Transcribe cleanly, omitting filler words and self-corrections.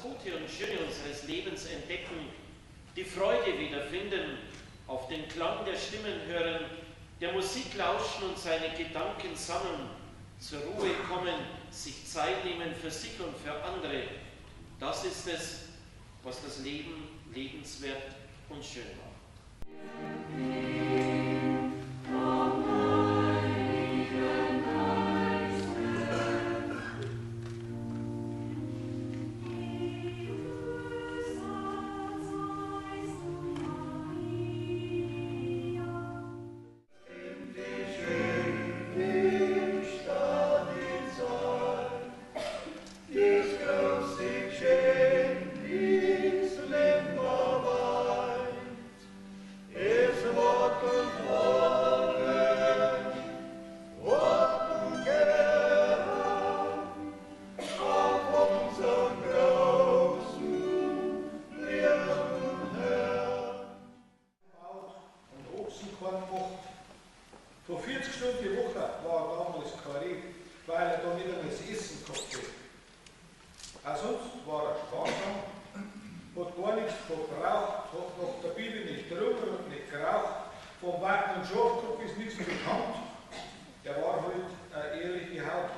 Gute und Schöne unseres Lebens entdecken, die Freude wiederfinden, auf den Klang der Stimmen hören, der Musik lauschen und seine Gedanken sammeln, zur Ruhe kommen, sich Zeit nehmen für sich und für andere. Das ist es, was das Leben lebenswert und schön macht. Von 40 Stunden die Woche war er damals kein Reh, weil er da nicht einmal das Essen gehabt hat. Auch sonst war er sparsam, hat gar nichts verbraucht, hat nach der Bibel nicht getrunken und nicht geraucht, vom Weiten und Schafkopf ist nichts bekannt. Der war halt eine ehrliche Haut.